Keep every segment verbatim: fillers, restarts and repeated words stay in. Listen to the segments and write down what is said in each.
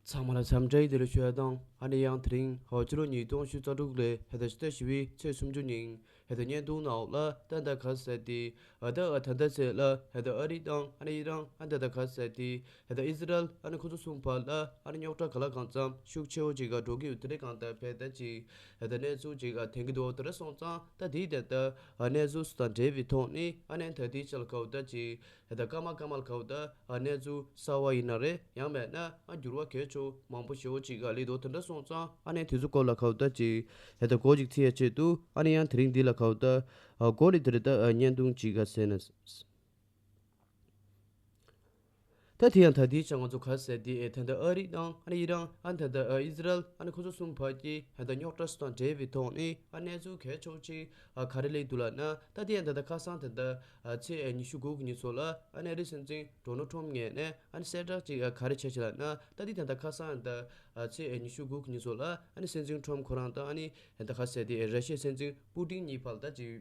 ཚང་མ་ལ་འཚམས་འདྲི་བདེ་ལེགས་ཞུ་ཡ་དང་ཨ་ནི་ཡང་དེ་རིང་ཧོ་ཕྱི་ལོ་ཉིས་སྟོང་ཉི་ཤུ་རྩ་དྲུག་ལོའི་ཧེ་ད་ཕྱི་ཟླ་བཞི་པའི་ཚེས་སུམ་ཅུ་ཉིན་ཧེ་ད་བརྙན་ཐུང་ནང་ལ་ད་ད་ག་ཟེར་ཏེ་ཨ་ད་ཨ་ད་ད་ཚེ་ལ་ཧེ་ད་ཨ་རི་དང་ཨ་ནི་ཨི་རན་ཨ་ད་ད་ག་ཟེར་ཏེ་ཧེ་ད་ཨི་སི་རལ་ཨ་ནི་ཁོ་ཚོ་གསུམ་བར་ལ་ཨ་ནི་རྙོག་དྲ་ག་ལ་གང་འཚམ་ཤུགས་ཆེ་བོ་ཅིག་ག་འགྲོ་གི་ཡོད། དེ་འདྲའི་གང་ལྟར་ཕེ་ད་ཅིག་ཧེ་ད་གནས་ཚུལ་ཅིག་ག་ཐོན་གི་འདུག་དེ་འདྲ་སོང་ཙང་ད་དེའི་དེ་ད་གནས་ཚུལ་དང་འབྲེལ་བའི་ཐོག་ནས་ཨ་ནི་ད་དེའི་ཆ་ལ་ག་བོ་ད་ཅིག་ད་སྐར་མ་སྐར་མ་ལ་ག་བོ་ད་ཨ་གནས་ཚུལ་གསར་བ་ཡིན་ན་རེད། ཡང་མེད་ན་ཨ་འགྱུར་བ་གལ་ཆེ་བོ་མང་པོ་ཞེ་བོ་ཅིག་ག་སླེབས་འདུག་དེ་འདྲ་སོང་ཙང་ཨ་ནི་དེ་ཚོ་སྐོར་ལ་ག་བོ་ད་ཅིག་ད་ད་གོ་ཅིག་ཚིག་ཡ་ཆེད་དུ་ཨ་ནི་ཡང་དེ་རིང་འདི་ལ་ག་བོ་ད་ཨ་གོ་ནི་དེ་རེད། ད་ཨ་བརྙན་ཐུང་ཅིག་ག་ཟེར་ན། ད་དེ་ཡང་ད་དེའི་ཆ་ང་ཚོ་ག་ཟེར་དེ་ཨེ་ད་ད་ཨ་རི་དང་ཨ་ནི་ཨི་རན་ཨ་ད་ད་ཨ་ཨི་སི་རལ་ཨ་ནི་ཁོ་ཚོ་གསུམ་བར་གྱི་ད་ད་རྙོག་དྲ་སོགས་དང་འབྲེལ་བའི་ཐོག་ནས་ཨ་གནས་ཚུལ་གལ་ཆེ་བོ་ཅིག་ཨ་ག་རེ་སླེབས་འདུག་ལབ་ན། ད་དེ་ཡང་ད་ད་ཁ་སང་ད་ད་ཨ་ཚེས་ཨ་ཉི་ཤུ་དགུ་གི་ཉིན་ཚོ་ལ་ཨ་ནི་ཨ་རི་སྲིད་འཛིན་ཌོ་ནལ་ཊམ་ངོས་ནས་ཨ་ནི་གསལ་བསྒྲགས་ཅིག་ཨ་ག་རེ་བྱས་ཤག་ལབ་ན། ད་དེ་ད་ད་ཁ་སང་ད་ཨ་ཚེས་ཨ་ཉི་ཤུ་དགུ་གི་ཉིན་ཚོ་ལ་ཨ་ནི་སྲིད་འཛིན་ཊམ་ཁོ་རང་དང་ཨ་ནི་ད་ག་ཟེར་དེ་ར་ཤི་ཡའི་སྲིད་འཛིན་པུ་ཏིན་གཉིས་བར་ལ་ད་ཅིག་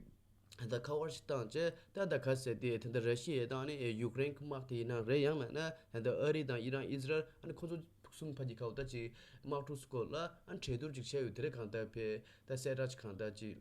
ད་ཁ་པར་ཞིག་བཏང་བྱས་ད་ད་ག་ཟེར་དེ་ད་ད་ར་ཤི་ཡ་དང་ནི་ཡུཀ་རེན་གྱི་དམག་དེ་ཡིན་ན་རེད། ཡང་མེད་ན་ད་ཨ་རི་དང་ཨི་རན་ཨི་སི་རལ་ཨ་ནི་ཁོ་ཚོ་གསུམ་ཕ་གི་ཁ་བོ་ད་ཅིག་དམག་འཁྲུག་སྐོར་ལ་ཨ་ནི་གྲོས་བསྡུར་ཅིག་བྱས་ཡོད། དེ་རེད་གང་ལྟར་ཕེ་ད་གསལ་བསྒྲགས་ཅིག་གང་ལྟར་ཅིག་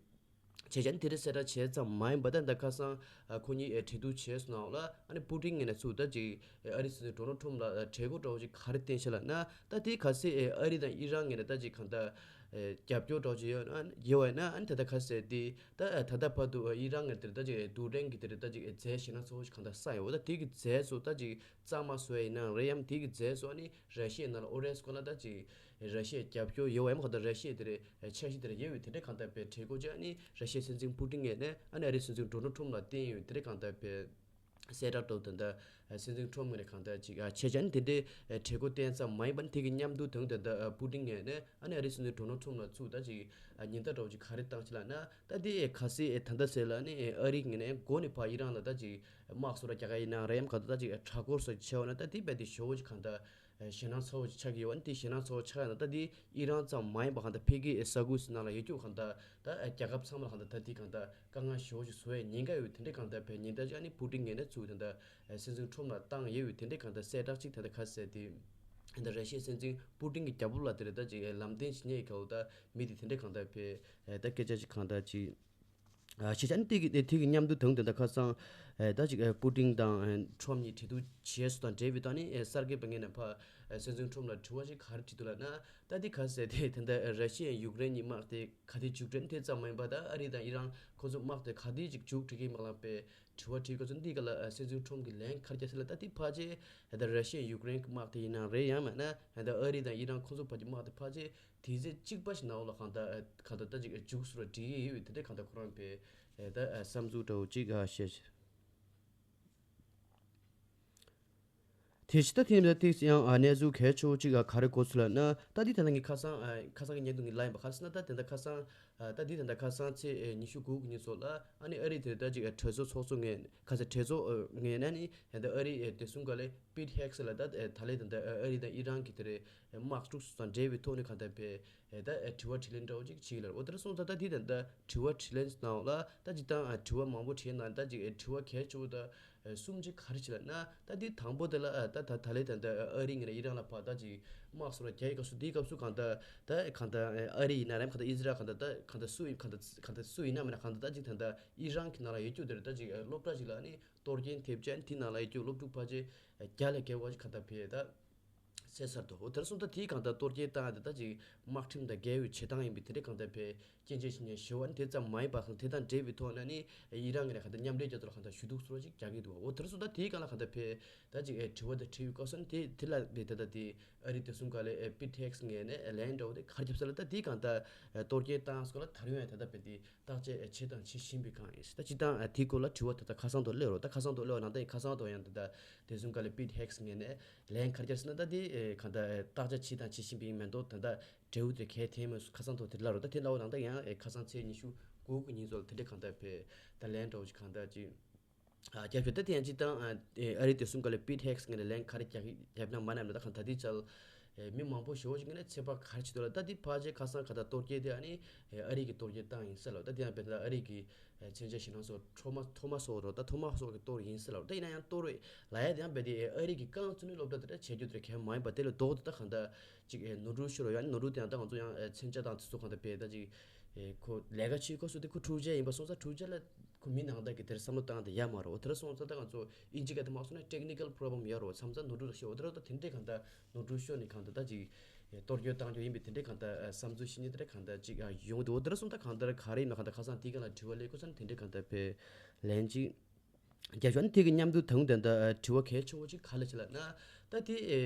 བྱས་ཙང་དེ་རེད། གསལ་བསྒྲགས་བྱས་ཙམ་མ་ཡིན་པ་ད་ད་ཁ་སང་ཁོ་གཉིས་གྲོས་བསྡུར་བྱས་སོང་ནའང་ལ་ཨ་ནི་པུ་ཏིན་ངོས་ནས་ཚུར་ད་ཅིག་ཨ་རི་སྲིད་འཛིན་ཌོ་ནལ་ཊམ་ལ་གྲོས་འགོ་འདྲ་བོ་ཅིག་ག་རེ་བཏོན་ཤག་ལབ་ན། ད་དེ་གལ་སྲིད་ཨ་རི་དང་ཨི་རན་ངོས་ནས་ད་ཅིག་གང་ལྟར་རྒྱབ་སྐྱོར་འདྲ་བོ་ཅིག་ཡོད་ན་ཡོད་པ་ཡིན་ན་ཨ་ནི་ད་ད་ག་ཟེར་དེ། ད་ད་ལྟ་བར་དུ་ཨི་རན་གྱི་དེར་ད་ཅིག་རྡུལ་ཕྲན་གྱི་དེར་ད་ཅིག་རྫས་ཞེད་སྣང་ཚ་བོ་ཞིག་གང་ལྟར་བསགས་ཡོད། འོ་ད་དེ་གི་རྫས་སུ་ད་ཅིག་གཙང་མ་བཟོ་ཡ་ཡིན་ན་རེད། ཡང་དེ་གི་རྫས་སུ་ཨ་ནི་ར་ཤི་ཡའི་ནང་ལ་ཨོ་རེས་ཀོ་ལ་ད་ཅིག་ར་ཤི་ཡའི་རྒྱབ་སྐྱོར་ཡོད་པ་ཡིན་ན་གང་ལྟར་ར་ཤི་ཡའི་དེར་འཆར་གཞི་དེར་ཡོད་པའི་དེ་འདྲའི་གང་ལྟར་བའི་གྲོས་འགོ་ཅིག་ཨ་ནི་ར་ཤི་ཡའི་སྲིད་འཛིན་པུ་ཏིན་ངོས་ནས་ཨ་ནི་ཨ་རིའི་སྲིད་འཛིན་ཌོ་ནལ་ཊམ་ལ་བསྟན་ཡོད། དེ་འདྲའི་གང་ལྟར་བའི་གསལ་བསྒྲགས་འདྲ་བོ་དེ་འདྲ་སྲིད་འཛིན་ཊམ་ངོས་ནས་གང་ལྟར་ཅིག་བྱས་ཙང་དེ་འདྲའི་གྲོས་འགོ་བཏོན་ཙམ་མ་ཡིན་པར་དེ་གི་མཉམ་དུ་དང་དེ་འདྲ་པུ་ཏིན་ངོས་ནས་ཨ་ནི་ཨ་རིའི་སྲིད་འཛིན་ཌོ་ནལ་ཊམ་ལ་ཚུར་ད་ཅིག་ཉེན་བརྡ་འདྲ་བོ་ཅིག་ག་རེ་བཏང་ཅི་ལབ་ན། ད་དེ་གལ་སྲིད་ད་ལྟ་ཟེར་ལ་ནི་ཨ་རི་ངོས་ནས་འགོ་ནས་ཕར་ཨི་རན་ལ་ད་ཅིག་དམག་སོགས་ར་རྒྱག་ག་ཡིན་ན་རེད། ཡང་གང་ལྟར་ད་ཅིག་གྲལ་འགོ་སོགས་ཆེ་བ་ན་ད་དེ་རྦད་དེ་ཞེ་བོ་ཅིག་གང་ལྟར་ཞེད་སྣང་ཚ་བོ་ཅིག་ཆགས་ཀྱི་ཡོད་པ་ནི། དེ་ཞེད་སྣང་ཚ་བོ་ཆགས་ཡོད་ན་ད་དེ་ཨི་རན་ཙམ་མ་ཡིན་པ་གང་ལྟར་ཕ་གི་ས་ཁུལ་སི་ནང་ལ་ཡོད་རྒྱུ་གང་ལྟར་ད་རྒྱལ་ཁབ་ཚང་མ་ལ་གང་ལྟར་ད་དེ་གང་ལྟར་དཀའ་ངལ་ཞེ་བོ་ཅིག་བཟོ་ཡའི་ཉེན་ཁ་ཡོད། དེ་འདྲའི་གང་ལྟར་བའི་ཉེན་བརྡ་ཅིག་ཨ་ནི་པུ་ཏིན་ངོས་ནས་ཚུར་ད་ལྟ་སྲིད་འཛིན་ཊམ་ལ་བཏང་ཡོད་པའི་དེ་འདྲའི་གང་ལྟར་གསལ་བསྒྲགས་ཅིག་ད་ལྟ་ག་ཟེར་དེ་ད་ལྟ་ར་ཤི་ཡའི་སྲིད་འཛིན་པུ་ཏིན་གྱི་རྒྱབ་ལོགས་ལ་དེ་རེད། ད་ཅིག་ལམ་སྟོན་བྱེད་མཁན་གྱི་ག་འོ་ད་མི་དེ་དེ་འདྲའི་གང་ལྟར་བའི་ད་སྐད་ཆ་ཅིག་གང་ལྟར་ཅིག་ཨ་ཤེས་བྱ་ནི་དེ་གི་དེ་གི་མཉམ་དུ་དང་དེ་འདྲ་ཁ་སང་ཨེ་ད་ཅིག་ཨེ་པུ་ཏིན་དང་ཨེ་ཁྲོམ་གཉིས་གྲོས་བསྡུར་བྱས་སོ་དང་འབྲེལ་བའི་ཐོག་ནས་ཨེ་གསར་འགོད་པ་ངོས་ནས་ཕ་ཨེ་སྲིད་འཛིན་ཁྲོམ་ལ་དྲི་བ་ཞིག་ག་རེ་དྲིས་འདུག་ལབ་ན། ད་དེ་ག་ཟེར་དེ་དེ་འདྲ་ཨེ་ར་ཤི་ཡ་ཡུཀ་རེན་གཉིས་དམག་དེ་ག་དུས་མཇུག་སྒྲིལ་དེ་ཙམ་མ་ཡིན་པ་ད་ཨ་རི་དང་ཨི་རན་ཁོ་ཚོ་དམག་དེ་ག་དུས་ཅིག་མཇུག་སྒྲིལ་གི་མ་ལབ་པའི་དྲི་བ་དྲིས་སྐབས་སུ་འདི་ག་ལ་ཨེ་སྲིད་འཛིན་ཁྲོམ་གྱི་ལན་ག་རེ་བརྒྱབ་ཟེར་ལ། ད་དེ་ཕལ་ཆེར་ཨེ་ད་ར་ཤི་ཡ་ཡུཀ་རེན་གྱི་དམག་དེ་ཡིན་ན་རེད། ཡང་མེད་ན་ཨེ་ད་ཨ་རི་དང་ཨི་རན་ཁོ་ཚོ་བར་གྱི་དམག་དེ་ཕལ་ཆེར་དུས་ཚོད་གཅིག་པ་ཞིག་ནང་ལ་གང་ལྟར་གང་ལྟར་ད་ཅིག་མཇུག་སུ་ར་སྒྲིལ་ཡོད་དེ་འདྲ་གང་ལྟར་ཁོ་རང་པའི་ད་བསམ་ཚུལ་འདྲ་བོ་ཅིག་བཤད། དེ་ཕྱི་ད་ཐེངས་ད་ཏིག་ཡང་གནས་ཚུལ་གལ་ཆེ་བོ་ཅིག་ག་རེ་གོ་ཚུལ་ལ་ན། ད་འདི་ད་ལྟ་ངས་ཁ་སང་ཁ་སང་གི་བརྙན་ཐུང་གི་ལ་ཡིན་པ་ག་རེ་ཟེར་ན། ད་དེ་འདྲ་ཁ་སང་ད་འདི་ད་ལྟ་ཁ་སང་ཚེས་ཉི་ཤུ་དགུ་གི་ཉིན་ཚོ་ལ་ཨ་ནི་ཨ་རི་དེ་ད་ཅིག་གྲོས་ཚོགས་ཚོགས་གཙོ་ངས་ཁ་སང་གྲོས་ཚོགས་ངས་ན་ནི་ད་ཨ་རི་དེ་གསུམ་ག་ལས་པིད་ཧེག་སི་ལ་ད་ད་ལས་ད་ད་ཨ་རི་དང་ཨི་རན་གྱི་དེ་རེད་དམག་འཁྲུག་སོགས་དང་འབྲེལ་བའི་ཐོག་ནས་གང་ལྟར་བས་ད་དྲི་བ་དྲིས་ལན་འདྲ་བོ་ཅིག་བྱེད་ཀྱི་ལ། འོ་དེར་སོང་ཙང་ད་འདི་ད་ད་དྲི་བ་དྲིས་ལན་ནང་ལ་ད་ཅིག་དང་དྲི་བ་མང་པོ་དྲིས་ན་ད་ཅིག་དྲི་བ་གལ་ཆེ་བོ་ད་གསུམ་ཅིག་ག་རེ་བྱེད་ལ་ན། ད་འདི་དང་པོ་དེ་ལ་ད་ད་ད་ལས་ད་ད་ཨ་རི་ངོས་ནས་ཨི་རན་ལ་ཕར་ད་ཅིག་དམག་སོགས་ལ་རྒྱག་གི་སྐབས་སུ་འདིའི་སྐབས་སུ་གང་ལྟར་ད་གང་ལྟར་ཨ་རི་ཡིན་ན་རེད། གང་ལྟར་ཨི་ཟི་རལ་གང་ལྟར་ད་གང་ལྟར་སུ་ཡིན་གང་ལྟར་གང་ལྟར་སུ་ཡིན་ན་མིན་ན་གང་ལྟར་ད་ཅིག་ད་ད་ཨི་རན་གྱི་ནང་ལ་ཡོད་རྒྱུ་དེར་ད་ཅིག་སློབ་གྲྭ་ཅིག་ལ་ནི་གཏོར་སྐྱོན་ཐེབས་ཅན་དེ་ནང་ལ་ཡོད་རྒྱུ་སློབ་ཕྲུག་ཕལ་ཆེར་བརྒྱ་ལས་བརྒལ་བ་ཞིག་གང་ལྟར་ཕེ་ད་བསད་ཚར་འདུག་འོ་དེར་སོང་ད་དེའི་གང་ལྟར་གཏོར་སྐྱོན་བཏང་ཡ་དེ་ད་ཅིག་དམག་ཁྲིམས་དང་འགལ་བའི་བྱེད་སྟངས་ཡིན་པའི་དེ་འདྲའི་གང་ལྟར་ཕེ་སྐྱོན་བརྗོད་བྱེད་མཁན་ཞེ་བ་ནི་དེ་ཙམ་མ་ཡིན་པ་དང་དེ་དང་འབྲེལ་བའི་ཐོག་ནས་ནི་ཨི་རན་ངོས་ནས་གང་ལྟར་མཉམ་འབྲེལ་རྒྱལ་ཚོགས་ལ་གང་ལྟར་ཞུ་གཏུག་སོགས་ཅིག་རྒྱག་གི་འདུག་འོ་དེར་སོང་ད་དེའི་གང་ལ་གང་ལྟར་ཕེ་ད་ཅིག་ཨེ་དྲི་བ་དང་དྲིས་པའི་སྐབས་སུ་ནི་དེ་དེ་ལ་ཕེ་ད་ད་དེ་ཨ་རི་དེ་གསུམ་ག་ལས་ཨེ་པིད་ཧེག་སི་ངོས་ནས་ལན་འདྲ་བོ་དེ་ག་རེ་བརྒྱབ་ཟེར་ལ། ད་དེའི་གང་ལྟར་གཏོར་སྐྱོན་བཏང་སྐོར་ལ་ད་རུང་ཡང་ད་ལྟ་ཕེ་དེ་བརྟག་དཔྱད་བྱས་དང་བྱེད་བཞིན་པའི་སྒང་ཡིན། ད་སྤྱིར་བཏང་དེའི་སྐོར་ལ་དྲི་བ་ད་ལྟ་ཁ་སང་དུ་སླེབས་རོགས། ད་ཁ་སང་དུ་སླེབས་པ་ནང་ད་ཡིན་ཁ་སང་དུ་ཡང་ད་ལྟ་དེ་གསུམ་ག་ལས་པིད་ཧེག་སི་ངོས་ནས་ལན་ག་རེ་བརྒྱབ་ཟེར་ན། ད་དེ་གང་ལྟར་བརྟག་དཔྱད་བྱས་དང་བྱེད་བཞིན་པ་ཡིན་མ་གཏོགས་ད་ལྟ་འབྲས་བུ་དེ་གས་ཐོན་མེད། ཁ་སང་དུ་དེ་ལབ་རོགས། ད་དེ་ལབ་པ་ནང་ད་ཡང་ཁ་སང་ཚེས་ཉི་ཤུ་དགུ་གི་ཉིན་ཚོ་ལ་དེ་འདྲའི་གང་ལྟར་ཕེ་ད་ལན་འདྲ་བོ་ཞིག་གང་ལྟར་ཅིག་རྒྱབ་ཤོག་ད་དེ་ཡང་སྤྱིར་བཏང་ཨ་རི་དེ་གསུམ་ག་ལས་པིད་ཧེག་སི་ངོས་ནས་ལན་ག་རེ་རྒྱག་རྒྱབ་ན་མ་ན་མ་ད་གང་ད་དེ་ཚལ་ ཨེ་མི་མང་པོ་ཞེ་པོ་ཅིག་ནས་ཚོད་དཔག་ག་རེ་བྱེད་འདུག་ལབ། ད་འདི་ཕལ་ཆེར་ཁ་སང་ག་ད་གཏོར་སྐྱེལ་དེ་ཨ་ནི་ཨེ་ཨ་རི་གི་གཏོར་སྐྱེལ་བཏང་ཡིན་ས་ལབ། ད་འདི་ཡང་དཔེར་ན་ཨ་རི་གི་ཨེ་མཚོན་ཆ་ཞེད་སྣང་ཚོགས་ཁྲོ་མ་ཐོ་མ་སོགས་རོ། ད་ཐོ་མ་སོགས་ཀྱི་གཏོར་ཡིན་ས་ལབ། ད་ཡིན་ན་ཡང་གཏོར་ལབ་ཡ་དེ་ཡང་དཔེ་དེ་ཨེ་ཨ་རི་གི་རྐང་བཙུགས་ནས་སློབ་གྲྭ་དེ་འདྲ་བྱེད་རྒྱུ་དེ་གལ་མ་ཡིན་པ། དེ་ལས་ལྡོག་ཏུ་ད་གང་ལྟར་ཅིག་ཨེ་ནོར་འཁྲུལ་ཤོར་རོ། ཡང་ནོར་འཁྲུལ་དེ་ཡང་ད་ང་ཚོ་ཡང་ཨེ་མཚོན་ཆ་དང་དེ་ཚོ་གང་ལྟར་དཔེ་ད་ཅིག་ཨེ་ཁོ་ལས་ཀ་བྱེད་ཁོ་སུ་དེ་ཁོ་འཕྲུལ་ཆས་ཡིན་པ་སོང་ཙང་འཕྲུལ་ཆས་ལ་ཁོ་མི་ནང་བདག་གི་དེར་བསམ་བློ་བཏང་དེ་ཡ་མ་རོ། དེར་སོང་ཙང་ད་ང་ཚོ་ཨིན་ཇི་སྐད་དུ་མ་སོང་ན་technical problem ཡ་རོ། མཚམས་མཚམས་ནོར་འཁྲུལ་ཤོར་འོ། དེར་ད་དེ་འདྲས་གང་ལྟར་ནོར་འཁྲུལ་ཤོར་ནས་གང་ལྟར་ད་ཅིག་གཏོར་སྐྱོན་བཏང་རྒྱུ་ཡིན་པའི་དེ་འདྲས་གང་ལྟར་བསམ་ཚུལ་བཤད་མཁན་དེ་འདྲས་གང་ལྟར་ཅིག་ཡོང་འདུག་འོ་དེར་སོང་ད་གང་ལྟར་ག་རེ་ཡིན་ན་གང་ལྟར་ཁ་སང་དེ་ག་ལ་དྲི་བ་སླེབས་ཁོ་ས་ན་དེ་འདྲས་གང་ལྟར་དཔེ་ལན་ཅིག་རྒྱབ་ཤོག་ནི་དེ་གི་མཉམ་དུ་ད་དུང་དེ་འདྲ་དྲི་བ་གལ་ཆེ་བོ་ཅིག་ག་ལ་ཅིག་ལབ་ན། ད་དེ་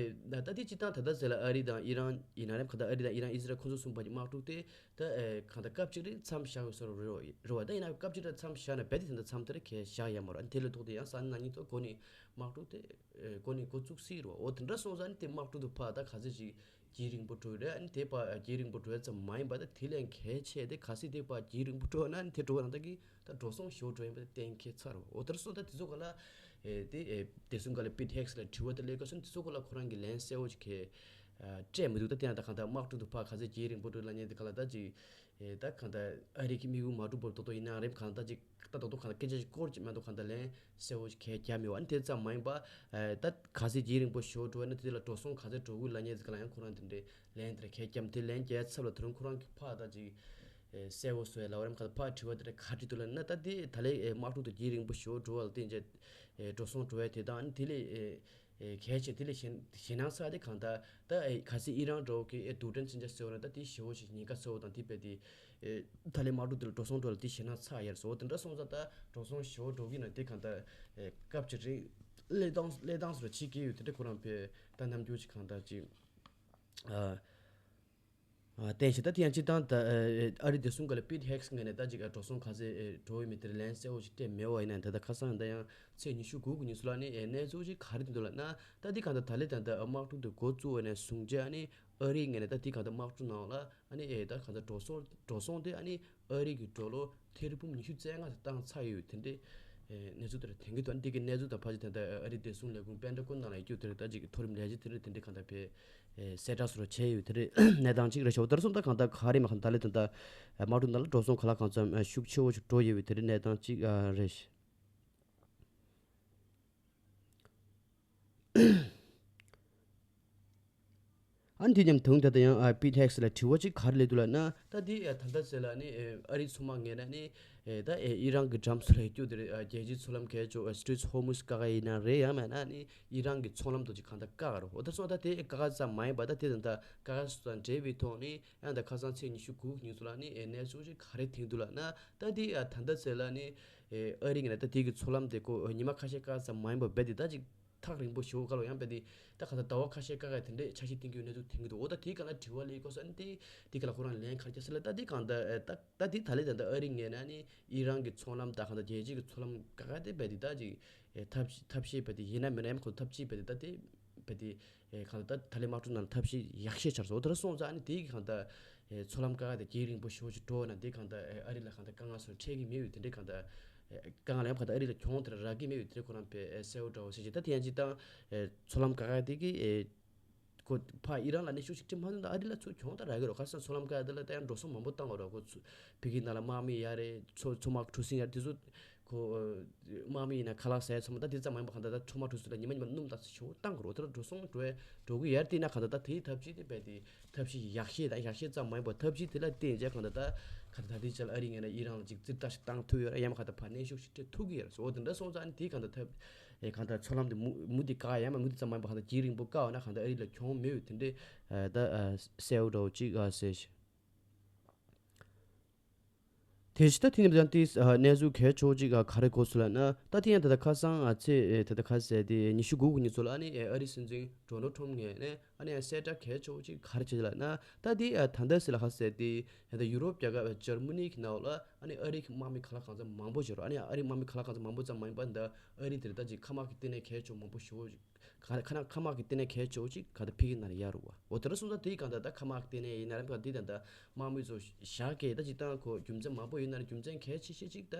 ད་དེ་སྤྱི་བཏང་ད་ལྟ་ཟེར་ལ་ཨ་རི་དང་ཨི་རན་ཡིན་ན་རེད། གང་ལྟར་ཨ་རི་དང་ཨི་རན་ཨི་ཟི་རལ་ཁོ་ཚོ་གསུམ་བར་གྱི་དམག་འཁྲུག་དེ། ད་ཨེ་གང་ལྟར་སྐབས་གཅིག་རིང་མཚམས་བཞག་ཡོད་ས་རེད་རེད་བ། ད་ཡིན་ན་སྐབས་གཅིག་རིང་མཚམས་བཞག་ན་རྦད་དེ་དེ་འདྲ་མཚམས་དེར་གས་བཞག་ཡ་མ་རེད། ཨ་ནི་དེ་ལས་ལྡོག་སྟེ་ཡང་ས་གནས་ནང་ཉིད་དུ་འགོ་ནས་དམག་འཁྲུག་དེ་ཨེ་འགོ་ནས་འགོ་བཙུགས་སྲིད་རེད་བ། འོ་དེ་འདྲ་སོང་ཙང་ཨ་ནི་དེ་དམག་འཁྲུག་དེ་ཕར་ད་ག་ཚོད་ཅིག་རྒྱུན་རིང་པོ་འགྲོ་ཡི་རེད། ཨ་ནི་དེ་ཕར་རྒྱུན་རིང་པོ་འགྲོ་ཡ་ཙམ་མ་ཡིན་པ་ད་དེ་ལས་གལ་ཆེ་དེ་གལ་སྲིད་དེ་ཕར་རྒྱུན་རིང་པོ་འགྲོ་ན་ཨ་ནི་དེ་འགྲོ་བ་ན་ད་གི་ད་འགྲོ་སོང་ཞེ་པོ་འགྲོ་ཡིན་པ་གཏན་འཁེལ་ཚར་རེད་བ། འོ་དེར་སོང་ད་དེ་ཚོ་ག་ལ་ཨེ་དེ་ཨེ་བདེ་སྲུང་སྒང་ལ་པིད་ཧེག་སི་ལ་དྲི་བ་དེ་སླེབས་སྐབས་སུ་དེ་ཚོ་ག་ལ་ཁོ་རང་གི་ལན་གསལ་བོ་ཅིག་གས་སྤྲད་མི་འདུག་ད་དེ་ཡང་ད་གང་ལྟར་དམག་འཁྲུག་ཏུ་ཕར་ག་ཚོད་རྒྱུན་རིང་པོ་འགྲོ་ལབ་མཁན་དེ་ག་ལ་ད་ཅིག་ཨེ་ད་གང་ལྟར་ཨ་རི་གི་དམིགས་ཡུལ་མ་འགྲུབ་པར་ཏོག་ཏོག་ཡིན་ན་རེད། གང་ལྟར་ཅིག་ད་ཏོག་ཏོག་གང་ལྟར་སྐད་ཆ་ཅིག་སྐོར་ཅིག་མ་གཏོགས་གང་ལྟར་ལན་གསལ་བོ་ཅིག་གས་བརྒྱབ་མེད་བ། ཨ་ནི་དེ་ཙམ་མ་ཡིན་པ་ཨེ་ད་ག་ཚོད་རྒྱུན་རིང་པོ་ཞེ་པོ་འགྲོ་བ་ན་དེ་ལ་འགྲོ་སོང་ག་ཚོད་འགྲོ་གི་ལབ་མཁན་དེ་ག་ལ་ཡང་ཁོ་རང་དེ་འདྲའི་ལན་དེ་འདྲ་གས་བརྒྱབ། དེ་ལན་བརྒྱབ་ཚར་ལ་དེ་རིང་ཁོ་རང་གི་ཕར་ད་ཅིག་ཨེ་གསལ་བོ་བཟོ་ཡ་ལབ་རེད། ག་ད་ཕར་དྲི་བ་དེ་འདྲ་ག་དྲིས་འདུག་ལབ་ན། ད་དེ་ད་ལས་ཨེ་དམག་འཁྲུག་དེ་རྒྱུན་རིང་པོ་ཞེ་པོ་འགྲོ་བ་ལ་བརྟེན་བྱས་ཨེ་འགྲོ་སོང་འགྲོ་ཡ་དེ་དང་ཨ་ནི་དེ་ལས་ཨེ་ཨེ་གལ་ཆེ་དེ་ལས་ཞེད་ཞེད་སྣང་ཚ་དེ་གང་ལྟར་ད་ཨེ་གལ་སྲིད་ཨི་རན་འདྲ་བོ་གི་ཨེ་རྡུལ་ཕྲན་མཚོན་ཆ་ཟེར་བ་ན་ད་དེ་ཞེ་པོ་ཞིག་ཉེན་ཁ་ཚ་བོ་དང་དེ་རྦད་དེ་ཨེ་ད་ལས་དམག་འཁྲུག་དེ་ལ་འགྲོ་སོང་འགྲོ་ལ་དེ་ཞེད་སྣང་ཚ་ཡར་སོང་། དེ་འདྲ་སོང་ཙང་ད་འགྲོ་སོང་ཞེ་པོ་འགྲོ་གི་ན་དེ་གང་ལྟར་ཨེ་སྐབས་ཅིག་རིང་གླེང་སྟངས་གླེང་སྟངས་སུ་ར་བྱེད་ཀྱི་ཡོད། དེ་འདྲ་ཁོ་རང་དཔེ་ད་རྣམ་འགྱུར་ཅིག་གང་ལྟར་ཅིག་ཨ། ཨ་བསྟན་བཤད་ད་དེ་ཡང་སྤྱིར་བཏང་ད་ཨ་རི་བདེ་སྲུང་སྒང་ལ་པིད་ཧེག་སི་ངོས་ནས་ད་ཅིག་འགྲོ་སོང་ག་ཚོད་འགྲོ་ཡོད་མེད་དེར་ལན་གསལ་བོ་ཞིག་སྤྲད་མེད་པ་ཡིན་ན། ད་ལྟ་ཁ་སང་ད་ཡང་ཚེས་ཉི་ཤུ་དགུ་གི་ཉིན་སུ་ལ་ནི་ཨེ་གནས་ཚུལ་ཅིག་ག་རེ་ཐོན་འདུག་ལབ་ན། ད་འདི་གང་ལྟར་ད་ལས་ད་ལྟ་དམག་འཁྲུག་དེ་འགོ་བཙུགས་པ་ནས་བཟུང་བྱས་ཨ་ནི་ཨ་རིའི་ངོས་ནས་ད་འདི་གང་ལྟར་དམག་འཁྲུག་ནང་ལ་ཨ་ནི་ཨེ་ད་གང་ལྟར་འགྲོ་སོང་འགྲོ་སོང་དེ་ཨ་ནི་ཨ་རི་གི་ཌོ་ལར་ཐེར་འབུམ་ཉི་ཤུ་རྩ་ལྔ་དེ་བཏང་ཚར་ཡོད། དེ་འདྲའི་ཨེ་གནས་ཚུལ་དེ་འདྲ་ཐོན་གྱི་འདུག་འདི་གི་གནས་ཚུལ་དང་ཕལ་ཆེར་དེ་འདྲ་ཨ་རི་བདེ་སྲུང་ལས་ཁུངས་པེན་ཊ་གོན་ནང་ལ་ཡོད་རྒྱུ་དེ་འདྲ་ད་ཅིག་མཐོ་རིམ་ལས་བྱེད་དེ་འདྲ་དེ་འདྲ་གང་ལྟར་དཔེ་ཨེ་གསལ་བསྒྲགས་སོགས་བྱས་ཡོད། དེ་འདྲའི་གནས་སྟངས་ཅིག་རེད་ཤག་འོ་དེར་སོང་ད་གང་ལྟར་ག་རེ་མ་གང་ལྟར་ད་ལས་དེ་འདྲ་དམག་འཁྲུག་ནང་ལ་འགྲོ་སོང་ག་ལ་གང་འཚམ་ཤུགས་ཆེ་བོ་ཞིག་འགྲོ་ཡོད་པའི་དེ་འདྲའི་གནས་སྟངས་ཅིག་རེད་ཤག་ཨ་ནི་དུས་མཉམ་དུ་ད་ལྟ་ཡང་ཨ་པིད་ཧེག་སི་ལ་དྲི་བ་གཅིག་ག་རེ་སླེབས་འདུག་ལབ་ན། ད་འདི་ཨ་ད་ལྟ་ཟེར་ལ་ནི་ཨ་རི་ཚོང་མ་ངོས་ནས་ནི་ཨེ་ད་ཨེ་ཨི་རན་གྱི་འགྲམ་སུ་ལ་སྐྱོད་དེ་རེད། ཨ་རྒྱལ་སྤྱིའི་མཚོ་ལམ་གལ་ཆེ་ཨ་སི་ཊྲེཊ་ཧོར་མུཛ་བཀག་ཡ་ཡིན་ན་རེད། ཡང་མིན་ན་ནི་ཨི་རན་གྱི་མཚོ་ལམ་དུ་ཅིག་གང་ལྟར་བཀག་རོགས། འོ་ད་སོང་ད་དེ་བཀག་ཙམ་མ་ཡིན་པ་ད་དེ་ད་ལྟ་བཀག་ཡ་སོགས་དང་འབྲེལ་བའི་ཐོག་ནི་ཡང་ད་ཁ་སང་ཚེས་ཉི་ཤུ་དགུ་ཉིན་སུ་ལ་ནི་ཨེ་གནས་ཚུལ་ཅིག་ག་རེ་ཐོན་འདུག་ལབ་ན། ད་འདི་ཨ་ད་ལྟ་ཟེར་ལ་ནི་ཨེ་ཨ་རི་ངོས་ནས་ད་དེ་གི་མཚོ་ལམ་དེ་ཁོ་ཉི་མ་ཁ་ཤས་བཀག་ཙམ་མ་ཡིན་པ་རྦད་དེ་ད་ཅིག་ཐག་རིང་པོ་ཞེ་པོ་བཀག་ལོ། ཡང་དཔེ་དེ་ད་གང་ལྟར་ཟླ་བ་ཁ་ཤས་བཀག་ག་དེ་འདྲའི་འཆར་གཞི་བཏིང་གི་ཡོད་གནས་ཚུལ་ཐོན་གྱི་འདུག་འོ་ད་དེའི་སྒང་ལ་དྲི་བ་སླེབས་སྐབས་སུ་ཨ་ནི་དེ་དེའི་སྒང་ལ་ཁོ་རང་ལན་ག་རེ་བརྒྱབ་ཟེར་ལ། ད་དེ་གང་ལྟར་ཨེ་ད་ད་དེ་ད་ལས་ད་ལྟ་ཨ་རི་ངོས་ནས་ཨ་ནི་ཨི་རན་གྱི་མཚོ་ལམ་དང་གང་ལྟར་རྒྱལ་སྤྱི་གི་མཚོ་ལམ་བཀག་ག་དེ་དཔེ་དེ་ད་ཅིག་ཨེ་ཐབས་ཤེས་ཐབས་ཤེས་དཔེ་དེ་ཡིན་ན་མིན་ན་ཡང་ཁོ་ཐབས་ཤེས་དཔེ་དེ་ད་དེ་དཔེ་དེ་ཨེ་གང་ལྟར་ད་ད་ལས་དམག་འཁྲུག་ནང་ལ་ཐབས་ཤེས་ཡག་ཤོས་ཆགས་སོང་། འོ་དེ་འདྲ་སོང་ཙང་ཨ་ནི་དེ་གི་གང་ལྟར་ཨེ་མཚོ་ལམ་བཀག་ག་དེ་རྒྱུན་རིང་པོ་ཞེ་པོ་ཅིག་འགྲོ་བ་ན་དེ་གང་ལྟར་ཨེ་ཨ་རི་ལ་གང་ལྟར་དཀའ་ངལ་སོགས་འཕྲད་ཀྱི་མེད་པའི་དེ་འདྲའི་གང་ལྟར་ཨེ་དཀའ་ངལ་ཡང་གང་ལྟར་ཨ་རི་ལ་གྱོང་དེ་འདྲ་རག་གི་མེད་པའི་དེ་འདྲའི་ཁོ་རང་དཔེ་ཨེ་གསལ་བོ་འདྲ་བོ་ཟེར་གྱི། ད་དེ་ཡང་ཅིག་ད་ཨེ་མཚོ་ལམ་བཀག་ག་དེ་གི་ཨེ་ཁོ་ཕར་ཨི་རན་ལ་གནོན་ཤུགས་ཤིག་སྤྲད་མ་ཐུབ་ན་ཨ་རི་ལ་ཚུར་གྱོང་ད་རག་གི་རེད། ག་ས་མཚོ་ལམ་བཀག་དེ་ལ་ད་ཡང་འགྲོ་སོང་མང་པོ་བཏང་བ་རེད། ཁོ་ཚོ་ཕ་གིའི་ནང་ལ་དམག་མི་ཡར་རེད། མཚོ་མཚོ་དམག་གྲུ་གཟིངས་ཡར་དེ་ཚོ་ཁོ་དམག་མི་ཡིན་ན་ཁ་ལག་ཟས་ཚང་མ་ད་དེ་ཙམ་མ་ཡིན་པ་གང་ལྟར་ད་མཚོ་དམག་གྲུ་གཟིངས་ལ་ཉི་མ་ཉི་མ་སྣུམ་ད་ཚོད་ཞེ་པོ་བཏང་གི་རེད། དེ་ལ་འགྲོ་སོང་འགྲོ་ཡ་འགྲོ་གི་ཡར་བལྟས་ན་གང་ལྟར་ད་དེའི་ཐབས་ཇུས་དེ་རྦད་དེ་ཐབས་ཤེས་ཡག་ཤོས་དང་ཡག་ཤོས་ཙམ་མ་ཡིན་པ་ཐབས་ཇུས་དེ་ལ་བརྟེན་བྱས་གང་ལྟར་ད་གང་ལྟར་ད་ལྟའི་ཆ་ལ་ཨ་རི་ངོས་ནས་ཨི་རན་ལ་ཅིག་རྩིས་ལྟ་ཞིག་བཏང་ཐུབ་ཡོད་རེད། ཡང་མ་གང་ལྟར་ཕར་གནོན་ཤུགས་ཤིག་སྤྲད་ཐུབ་ཀྱི་ཡོད་རེད། འོ་དེ་འདྲ་སོང་ཙང་ཨ་ནི་དེ་གང་ལྟར་ཐབས་ཨེ་གང་ལྟར་མཚོ་ལམ་དེ་མུ་མུ་མཐུད་བཀག་ཡ་མ་མུ་མཐུད་ཙམ་མ་ཡིན་པ་གང་ལྟར་རྒྱུན་རིང་པོ་བཀག་པ་ན་གང་ལྟར་ཨ་རི་ལ་གྱོང་མེད་པའི་དེ་འདྲའི་ཨ་ད་ཨ་གསལ་བོ་འདྲ་བོ་ཅིག་ཨ་གསལ་ཞིང་། དེ་བཞིན་ད་དེ་ནི་ཡང་དེ་ཨ་གནས་ཚུལ་གལ་ཆེ་བོ་ཅིག་ཨ་ག་རེ་གོ་སོང་ལབ་ན། ད་དེ་ཡང་ད་ལྟ་ཁ་སང་ཨ་ཚེས་ཨེ་ད་ལྟ་ཁ་སང་དེ་ཉི་ཤུ་དགུ་གི་ཉིན་ཚོ་ལ་ཨ་ནི་ཨེ་ཨ་རི་སྲིད་འཛིན་ཌོ་ནལ་ཊམ་ངོས་ནས་ཨ་ནི་ཨ་གསལ་བསྒྲགས་གལ་ཆེ་བོ་ཅིག་ག་རེ་བྱས་ལབ་ན། ད་དེ་ཨ་ད་ལྟ་སི་ལ་ཁ་སང་དེ་ད་ཡུ་རོབ་རྒྱལ་ཁབ་འཇར་མ་ནི་གི་ནང་ལ་ཨ་ནི་ཨ་རི་གི་དམག་མི་ཁ་ལག་གང་ཚང་མང་པོ་བྱས་རོགས། ཨ་ནི་ཨ་རི་དམག་མི་ཁ་ལག་གང་ཚང་མང་པོ་ཙམ་མ་ཡིན་པ་འདི་ཨ་རི་དེར་ད་ཅིག་མཁའ་དམག་གི་ལྟེ་གནས་གལ་ཆེ་བོ་མང་པོ་ཞེ་པོ་ཅིག་ ཁ་ཁ་ན་ཁ་དམག་གི་ལྟེ་གནས་གལ་ཆེ་བོ་ཅིག་ག་ད་ཕ་གི་ནང་ལ་ཡོད་རེད་བ། འོ་དེ་འདྲ་སོང་ཙང་དེའི་གང་ལྟར་ད་ཁ་དམག་གི་ལྟེ་གནས་ཡིན་ན་རེད་པ། འདི་ད་ད་དམག་མི་ཚོ་བཞག་གི་ད་ཅིག་ད་ཁོ་རྒྱུ་མཚན་མང་པོ་ཡོད་ན་རེད། རྒྱུ་མཚན་གལ་ཆེ་ཤོས་ཅིག་ད་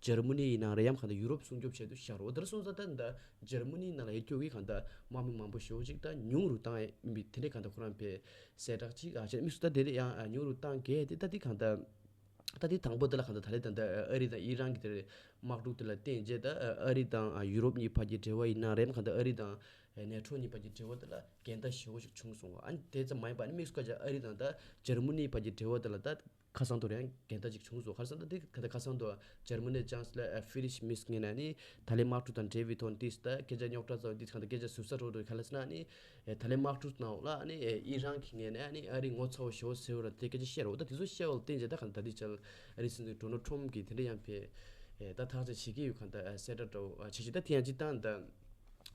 འཇར་མ་ནི་ཡིན་ན་རེད། ཡང་གང་ལྟར་ཡུ་རོབ་སྲུང་སྐྱོབ་བྱེད་དུ་བཞག་རེད། འོ་དེ་འདྲ་སོང་ཙང་ད་ད་འཇར་མ་ནི་ནང་ལ་ཡོད་རྒྱུ་གི་གང་ལྟར་དམག་མི་མང་པོ་ཞེ་པོ་ཅིག་ད་ཉུང་རུ་བཏང་ཡས་མི་དེ་འདྲའི་གང་ལྟར་ཁོ་རང་པའི་གསལ་བསྒྲགས་ཅིག་ཨ་བྱས། དམིགས་སུ་ད་དེ་ལ་ཡང་ཉུང་རུ་བཏང་གི་དེ་ད་དེ་གང་ལྟར། ད་དེ་དང་པོ་དེ་ལ་གང་ལྟར་ད་ལེ་ད་ལྟ་ཨ་རི་དང་ཨི་རན་གྱི་དེར་དམག་འཁྲུག་དེ་ལ་བརྟེན་རྗེས་ད་ཨ་རི་དང་ཡུ་རོབ་གཉིས་བར་གྱི་འབྲེལ་བ་ཡིན་ན་རེད། གང་ལྟར་ཨ་རི་དང་ནེ་ཊོ་གཉིས་བར་གྱི་འབྲེལ་བ་དེ་ལ་འགལ་ཟླ་ཞེ་པོ་ཞིག་བྱུང་སོང་བ། ཨ་ནི་དེ་ཙམ་མ་ཡིན་པ་ཨ་ནི་དམིགས་སུ་བཀར་བྱས་ཨ་རི་དང་ད་འཇར་མ་ནི་བར་གྱི་འབྲེལ་བ་དེ་ལ་ད་ཁ་སང་དུ་རེད་འགལ་ཟླ་ཅིག་བྱུང་སོང་། ག་རེ་ཟེར་ན་ད་དེ་ག་ད་ཁ་སང་དུ་འཇར་མ་ནི་ཅན་སི་ལར་ཨ་ཧྥི་རི་ཤི་མེར་ཚ་ངོས་ནས་ཨ་ནི་ད་ལེ་དམག་འཁྲུག་དང་འབྲེལ་བའི་ཐོག་ཏིས་ད་སྐད་ཆ་རྙོག་དྲ་ཚ་བོ་ཏིས་གང་ལྟར་སྐད་ཆ་ཟུར་ཟ་འགྲོ་འགྲོ་ག་ལ་ཟེར་ན་ཨ་ནི། ཨེ་ད་ལན་དམག་འཁྲུག་ནང་ལ་ཨ་ནི་ཨེ་ཨི་རན་གྱི་ངོས་ནས་ཨ་ནི་ཨ་རི་ངོ་ཚ་བོ་ཞེ་པོ་ཟེར་བ་ར་དེ་སྐད་ཆ་བཤད་རོགས། ད་དེ་ཚོ་བཤད་བ་ལ་བརྟེན་བྱས་ད་གང་ད་དེ་ཆ་ཨ་རི་སྲིད་འཛིན་ཌོ་ནལ་ཊམ་གྱིས་དེ་འདྲ་ཡང་ཕེ་ཨེ་ད་ཐག་གཅོད་བྱེད་ཀྱི་ཡོད། གང་ད་ཨེ་གསལ་བསྒྲགས་འདྲ་བོ་ཨ་བྱེད་ཀྱི་ད་དེ་ཡང་སྤྱིར་བཏང་ད་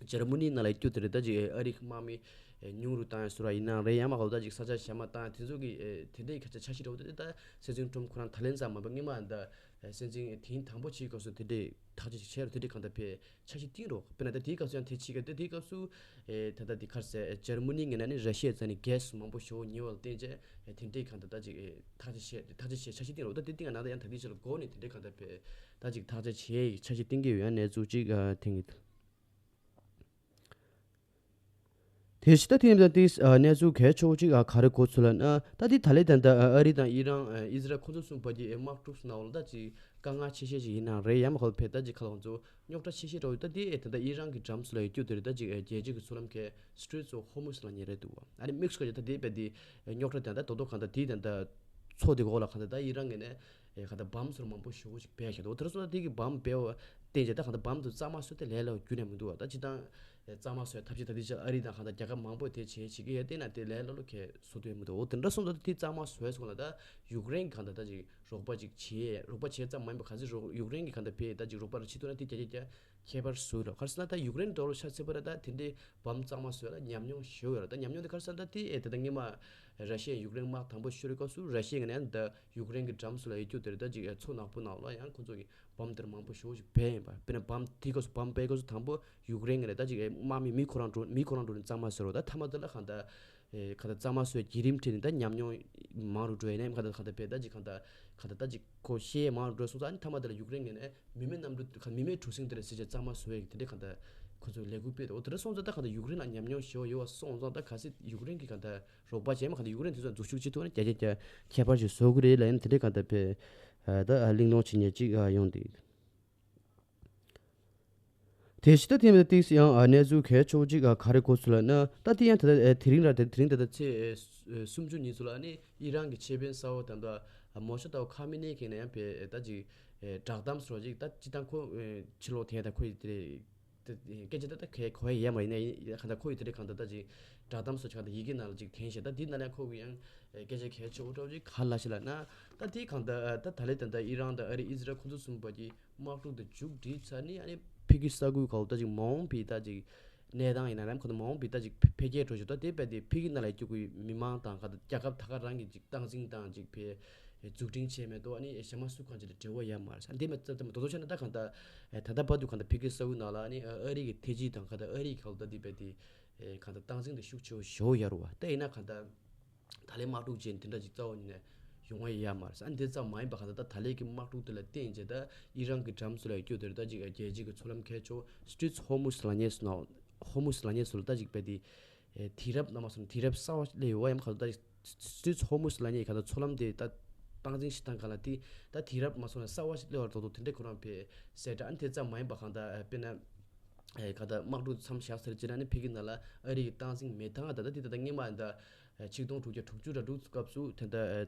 འཇར་མ་ནི་ནང་ལ་སྐྱོད་དེ་རེད། ད་ཅིག་ཨེ་ཨ་རི་དམག་མི་ཨེ་ཉུང་རུ་བཏང་ཡ་སུ་ར་ཡིན་ནའང་རེད། ཡང་མ་གོ་ད་ཅིག་ས་ཆ་གཞན་མ་བཏང་ཡ་དེ་ཚོ་གི་ཨེ་དེ་འདྲའི་ཁ་ཆ་འཆར་གཞི་འདྲ་བོ་དེ་ད་སྲིད་འཛིན་ཊམ་ཁོ་རང་ད་ལན་ཙམ་མ་པ་སྔོན་མ་ད། སྲིད་འཛིན་དེང་དང་པོ་བྱེད་སྐབས་སུ་དེ་འདྲའི་ཐག་གཅོད་ཅིག་བྱས་རོགས། དེ་འདྲའི་གང་ལྟར་ཕེ་འཆར་གཞི་བཏིང་རོགས། དཔེར་ན་ད་དེའི་སྐབས་སུ་ཡང་དེ་བྱེད་ཀྱི་ད་དེའི་སྐབས་སུ་ཨེ་ད་ལྟ་དེ་ག་རེ་ཟེར་འཇར་མ་ནི་ངོས་ནས་ནི་ར་ཤི་ཡའི་རྩ་ནས་གྷེ་སི་མང་པོ་ཞེ་པོ་ཉོ་བ་ལ་བརྟེན་བྱས་ཨེ་དེ་འདྲའི་གང་ལྟར་ད་ཅིག་ཨེ་ཐག་གཅོད་བྱས་ཐག་གཅོད་བྱས་འཆར་གཞི་བཏིང་རོགས། ད་དེ་བཏིང་ཡ་ན་ད་ཡང་ད་དེ་ཕྱིར་ལ་འགོ་ནས་དེ་འདྲའི་གང་ལྟར་ཕེ་ད་ཅིག་ཐག་གཅོད་བྱས་འཆར་གཞི་བཏིང་གི་ཡོད། ཡང་གནས་ཚུལ་ཅིག་ཨ་ཐེངས་ཀྱི། དེ་ཕྱི་ད་ཐེངས་ད་ཏིས་གནས་ཚུལ་གལ་ཆེ་བོ་ཅིག་ག་རེ་གོ་ཚུལ་ལ་ན་ད་དེ་ད་ལེ་ད་ད་ཨ་རི་དང་ཨི་རན་ཨི་ཟི་རལ་ཁོ་ཚོ་གསུམ་བར་གྱི་དམག་འཁྲུག་སུ་ནང་ལ་ད་ཅིག་དཀའ་ངལ་ཆེ་ཤོས་ཅིག་ཡིན་ན་རེད། ཡང་མ་ཁོ་ཕེ་ད་ཅིག་ཁ་ལོང་ཚོ་རྙོག་དྲ་ཆེ་ཤོས་འདྲ་བོ་ད་དེ་ད་ད་ཨི་རན་གྱི་འགྲམ་སུ་ལ་ཡོད་རྒྱུ་དེ་རེད། ད་ཅིག་རྒྱལ་སྤྱི་གི་མཚོ་ལམ་ཁའི་Straits of Hormuz ལ་ཉེ་རེད་འདུག་བ། ཨ་ནི་དམིགས་སུ་བཀར་ད་དེ་བས་དེ་རྙོག་དྲ་དེ་ད་ད་དོ་དོ་གང་ད་དེ་ད་ད་མཚོ་དེ་འོག་ལ་གང་ད་ད་ཨི་རན་གྱི་ནས། ཨེ་ག་ད་བམ་སོར་མང་པོ་ཞེ་པོ་ཞིག་སྦས་བཞག་འདུག་དེར་སོང་ན་དེ་གི་བམ་སྦས་བ་བསྟན་རྗེས་ད་ག་ད་བམ་དུ་གཙང་མ་བཟོས་ཏེ་ལས་སླ་བ་རྒྱུན་ནས་མི་འདུག་བ། ད་སྤྱིར་བཏང་ཨེ་གཙང་མ་བཟོས་ཐབས་ཤེས་ད་དེ་ཆ་ཨ་རི་དང་ག་ད་རྒྱལ་ཁབ་མང་པོས་དེ་བྱེད་བྱེད་ཀྱི་ཡོད། དེ་ན་དེ་ལས་སླ་ལོ་གས་བཟོ་ཐུབ་མི་འདུག་འོ་དེ་འདྲ་སོང་ད་དེ་གཙང་མ་བཟོས་སོང་ལ་ད་ཡུཀ་རེན་གི་ག་ད་ད་ཅིག་རོགས་པ་ཅིག་བྱེད་རོགས་པ་བྱེད་ཙམ་མ་ཡིན་པ་ག་ཚོད་རོགས་ཡུཀ་རེན་གི་ག་ད་ཕེ་ད་ཅིག་རོགས་པ་ར་བྱེད་ཐུབ་ན་དེ་རྒྱ་རྒྱ་རྒྱ་ཁྱད་པར་བཟོས་རོགས། ག་རེ་ཟེར་ན་ད་ཡུཀ་རེན་འདྲ་བོ་ཆ་ཚད་པ་ར་ད་དེ་འདྲའི་བམ་གཙང་མ་བཟོས་ལ་ཉམས་མྱོང་ཞེ་པོ་ཡོད་ར། ད་ཉམས་མྱོང་དེ་ག་རེ་ཟེར་ན་ད་དེ་ཨེ་ད་ད་སྔོན་མ་ར་ཤི་ཡ་ཡུཀ་རེན་དམག་དང་པོ་ཤོར་བའི་སྐབས་སུ་ར་ཤི་ཡ་ངོས་ནས་ད་ཡུཀ་རེན་གྱི་འགྲམ་སུ་ལ་ཡོད་རྒྱུ་དེར་ད་ཅིག་མཚོ་ནག་པོ་ནང་ལ་ཡང་ཁོ་ཚོ་གི་བམ་དེར་མང་པོ་ཞེ་པོ་ཞིག་སྦས་ཡིན་པ། དཔེར་ན་བམ་དེའི་སྐབས་སུ་བམ་སྦས་སྐབས་སུ་དང་པོ་ཡུཀ་རེན་གྱི་ནས་ད་ཅིག་དམག་མི་མི་ཁོ་རང་འགྲོ་མི་ཁོ་རང་འགྲོ་ནས་གཙང་མ་བཟོས་རོགས། ད་མཐའ་མ་དེ་ལ་གང་ལྟར་ཨེ་གང་ལྟར་གཙང་མ་བཟོས་བརྒྱུད་རིམ་ཁྲིད་ནས་ད་ཉམས་མྱོང་མང་རུ་འགྲོ་ཡིན་ནའི་གང་ལྟར་གང་ལྟར་བས་ད་ཅིག་གང་ལྟར་གང་ལྟར་ད་ཅིག་ཁོ་ཤེས་ཡས་མང་རུ་འགྲོ་སོང་ཙང་ཨ་ནི་མཐའ་མ་དེ་ལ་ཡུཀ་རེན་གྱི་ནས་མི་མེད་གནམ་གྲུ་གང་མི་མེད་གྲུ་གཟིངས་དེ་ལ་ཟེར་བྱས་གཙང་མ་བཟོ་ཡས་ཀྱི་དེ་འདྲའི་གང་ལྟར་ཁོ་ཚོས་ལས་འགུལ་སྤེལ་འདུག་འོ་དེ་འདྲ་སོང་ཙང་ད་གང་ལྟར་ཡུཀ་རེན་ལ་ཉམས་མྱོང་ཞེ་པོ་ཡོད་པ་སོང་ཙང་ད་གལ་སྲིད་ཡུཀ་རེན་གྱི་གང་ལྟར་རོགས་པ་བྱས་མ་གང་ལྟར་ཡུཀ་རེན་དེ་ཚོ་འཛུགས་ཤུགས་ཅིག་ཐོག་ནས་རྒྱ་ཆེ་རྒྱ་ཁྱད་པར་ཞིག་བཟོ་གི་རེད་ལབ་ཡིན་དེ་འདྲའི་གང་ལྟར་བས་ད་གླེང་སློང་བྱེད་མཁན་ཅིག་ཡོང་འདུག་དེ་ཕྱི་ད་ཐེངས་ཏིག་ཡང་གནས་ཚུལ་གལ་ཆེ་བོ་ཅིག་ག་རེ་གོ་ཚུལ་ལ་ན་ད་དེ་ཡང་ད་ལྟ་དེ་རིང་ར་དེ་དེ་རིང་ད་ལྟ་ཚེས་སུམ་ཅུ་ཉིན་ཚོ་ལ་ནི་ཨི་རན་གྱི་ཆེད་དཔོན་གསར་པ་དམ་པ་མོ་ཤ་ཏའོ་ཁ་མི་ནེ་གི་ནས་ཡང་བས་ད་ཅིག་བསྒྲགས་གཏམ་སོགས་ཅིག་ད་སྤྱིར་བཏང་ཁོ་ཕྱི་ལོགས་དེ་ད་ཁོ་ཡི་དེ་རེད། སྐད་ཆ་ད་ད་གས་གོ་ཡ་ཡས་མ་ཡིན་ན་ཡིན་གང་ལྟར་ཁོ་ཡི་དེ་རེད། གང་ལྟར་ད་ཅིག་བསྒྲགས་གཏམ་སོགས་ཅིག་གང་ལྟར་ཡི་གེ་ནང་ལ་ཅིག་འཐེན་བཞག་ད་དེ་ནང་ལ་ཁོ་གི་ཡང་སྐད་ཆ་གལ་ཆེ་བོ་འདྲ་བོ་ཅིག་ག་ལ་ཤི་ལ་ན་ད་དེ་གང་ལྟར་ད་ད་ལེ་ད་ལྟ་ཨི་རན་དང་ཨ་རི་ཨི་ཟི་རལ་ཁོ་ཚོ་གསུམ་པ་གི་དམག་འཁྲུག་དེ་མཇུག་སྒྲིལ་ཚར་ནས་ཨ་ནི་ཕ་གི་ས་ཁུལ་གང་ལ་ད་ཅིག་མ་འོངས་པའི་ད་ཅིག་གནས་སྟངས་ཡིན་ན་རམ་ཁོ་ཚོ་མ་འོངས་པའི་ད་ཅིག་འཕེལ་རྒྱས་འགྲོ་ཞིག་ད་དེ་བས་དེ་ཕ་གི་ནང་ལ་སྐྱོད་དགོས་མི་མང་དང་ག་ད་རྒྱལ་ཁབ་ད་ག་རང་གི་ཅིག་སྟངས་འཛིན་དང་ཅིག་འཕེལ་འཛུགས་སྐྲུན་བྱས་མེད་དོ། ཨ་ནི་གཞན་མ་སུ་གང་ཅིག་ལ་འབྲེལ་བ་ཡོད་མ་རེད། ཨ་འདི་མ་ཚད་ད་མ་དོ་དོ་བྱས་ན་ད་གང་ལྟར་ད་ལྟ་བར་དུ་གང་ལྟར་ཕ་གི་ས་ཁུལ་ནང་ལ་ཨ་ནི་ཨ་རི་གི་ཐེ་ཇི་དང་གང་ལྟར་ཨ་རི་གི་ག་ལ་ད་འདི་བས་དེ་གང་ལྟར་སྟངས་འཛིན་དེ་ཤུགས་ཆེ་བོ་ཞེ་པོ་ཡོད་རེད་བ། ད་ཡིན་ན་གང་ལྟར། ད་ལན་དམག་འཁྲུག་ཅན་དེ་འདྲ་ཅིག་རྩ་བ་ཉིད་ནས་ཡོང་བ་ཡོད་མ་རེད། ཨ་འདི་ཙམ་མ་ཡིན་པ་གང་ལྟར་ད་ད་ལན་གྱི་དམག་འཁྲུག་དེ་ལ་བརྟེན་བྱས་ད་ཨི་རན་གྱི་འགྲམ་སུ་ལ་སྐྱོད་དེ་རེད། ད་ཅིག་རྒྱལ་སྤྱི་གི་མཚོ་ལམ་གལ་ཆེ་བོ་Straits of Hormuz ལབ་མཁན་སུ་ན་Hormuz ལབ་མཁན་སུ་ལ་ད་ཅིག་བས་དེ་དུས་རབས་ནང་མ་སོང་དུས་རབས་གསར་བ་སླེབས་ཡོད་བ་ཡིན་པ་གང་ལྟར་ད་Straits of Hormuz ལབ་མཁན་གང་ལྟར་མཚོ་ལམ་དེ་ད་སྟངས་འཛིན་ཞིག་བཏང་ག་ལ་དེ་ད་དུས་རབས་མ་སོང་ན་གསར་བ་ཞིག་སླེབས་པ་རེད་དོ་དོ་དེ་འདྲ་ཁོ་རང་བས་ཟེར། ད་ཨ་འདི་ཙམ་མ་ཡིན་པ་གང་ལྟར་དཔེར་ན། ཨེ་ག་ད་དམག་འཁྲུག་མཚམས་བཞག་ཚར་རྗེས་ན་ནི་ཕ་གི་ནང་ལ་ཨ་རི་གི་སྟངས་འཛིན་མེད་ཐང་ད་ད་དེ་ད་ད་སྔོན་མ་ད་ཆིག་སྟོང་དྲུག་བརྒྱ་དྲུག་ཅུ་རེ་དྲུག་སྐབས་སུ་ད་ད་